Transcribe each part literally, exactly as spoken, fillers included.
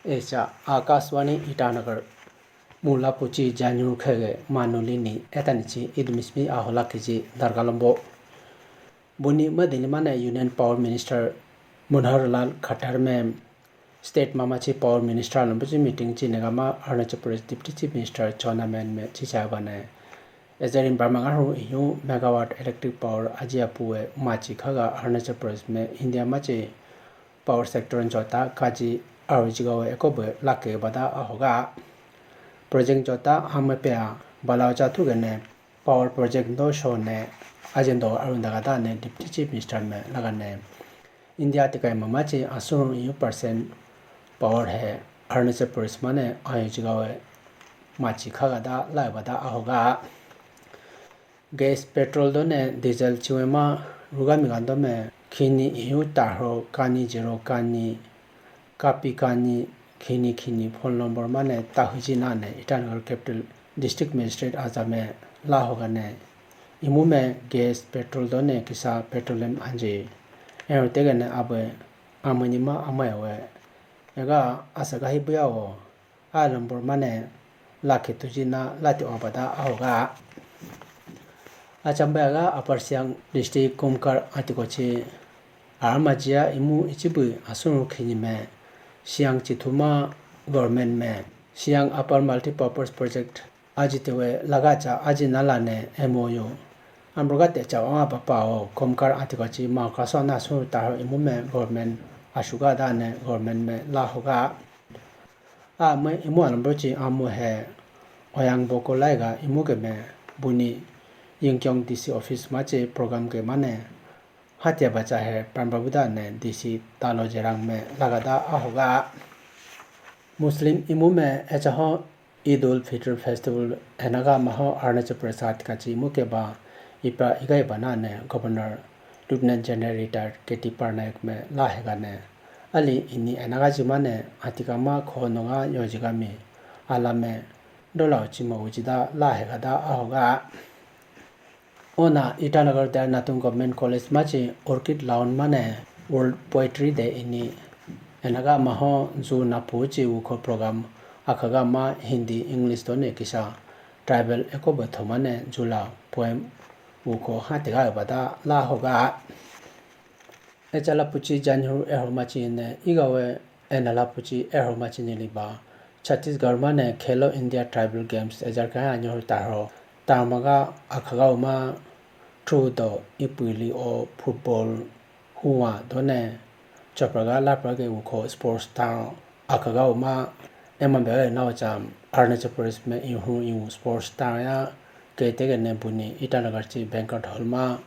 Acha Akashvani Itanagar. Mula puchi janyu khege manuli ni etanichi idmismi ahola kiji dargalombo. Buni madili mane Union Power Minister Manohar Lal Khattar me state mamachi Power Minister lombochi meeting chinegama Arunachal Pradesh Deputy Chief Minister Chowna Mein me chichagane. Ezerin Burma ngaru ihu megawatt electric power aji apuwe machi khaga Arunachal Pradesh me India machi power sector jota kaji arujigawe ekobe lake bada ahoga. Project jota amepea balaocha thugene power project do shone ajendo arundagada ne Deputy Chief Minister me lagane. India tikai mamachi asuru iyu percent power he Arunachal Pradesh mane arujigawe machi khagada laibada ahoga. Gas, petrol done diesel chiwema rugami gandome khini ihu tarho kani zero kani kapi kani khini khini phone number mane tahuji nane Itanagar Capital District Magistrate ajame lahogane. Imume gas, petrol done kisa petroleum anji. Ero tegene abe amanima amayawe. Ega asagahi buyawo. A number mane lakhi tujina lati obada ahoga. Achambaya ga Upper Siang District Komkar atikochi aramajiya imu ichibu asunu khinime Siang chithuma government me Siang Upper Multipurpose Project ajitewe lagacha aji nalane M O U. Amroga techa wa papa o Komkar atikochi ma kaso na su taho imume government asuga dane government me lahoga. Ame imu alambrochi amu he oyang boko laiga imu ke me buni Yingkiong D C office machi program ke mane hatia bacha he prambabuda ne D C talo jerang me lagada ahoga. Muslim imu me echaho Eid ul Fitr festival enaga maho Arunachal Pradesh atikachi imu ke ba ipa iga ibana ne Governor Lieutenant General Retired K T Parnaik me lahegane. Ali ini enaga jimane atikama khonunga yojigami alame dola uchima ujida lahegada ahoga. Ona Itanagar Dera Natung Government College machi Orchid Lawn mane World Poetry Day ini enaga maho ju napu chi wukho program akhaga ma Hindi, English done kisa tribal ekobo thomane jula poem wukho hatiga bada lahoga. Echala puchi janhur ehor machi ne igawe enala puchi ehor machi ne liba. Chhattisgarh mane Khelo India Tribal Games ejar kaya anyohor tarho. Tarmaga akhaga uma thu do ipuli o football huwa done chopraga lapraga wukho sports tar akhaga uma. Ema bega nawa cha Arunachal Pradesh me ihu ihu sports tar ya. Kei tege ne buni Itanagar chi banquet hall ma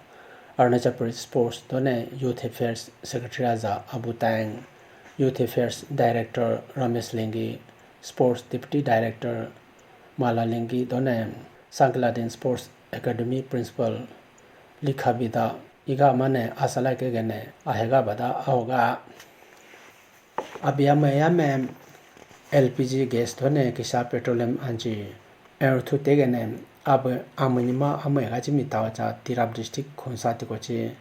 Arunachal Pradesh Sports done Youth Affairs Secretary aja Abu Tang, Youth Affairs Director Ramesh Lengi, Sports Deputy Director Mala Lengi done Sangkiladin Sports Academy Principal Likhabida iga mane asala kegene ahega bada ahoga. Abiyamwe yame L P G gas thone kisa petroleum anji. Erthu tegene abe amunima amwe gachimi tawacha Tirap district khonsa tikochi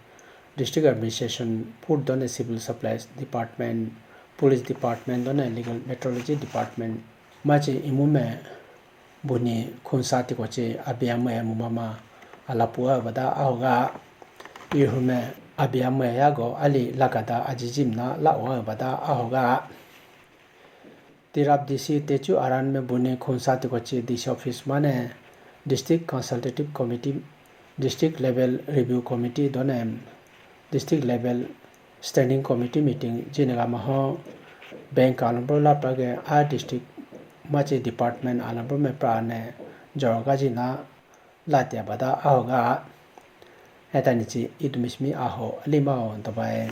district administration put done civil supplies department, police department done legal metrology department machi imume buni khunsa tikochi abiyamwe mumama alapu abada ahoga. Ihume abiyamwe yago ali lagada ajijimna la o abada ahoga. Tirap D C techu aran me buni khunsa tikochi D C office mane District Consultative Committee, District Level Review Committee done District Level Standing Committee meeting jinega maho bank alambro lapra ge a district machi department alambro me pra ne joroga jina latia bada ahoga. Etanichi idumishmi aho lima o dobai.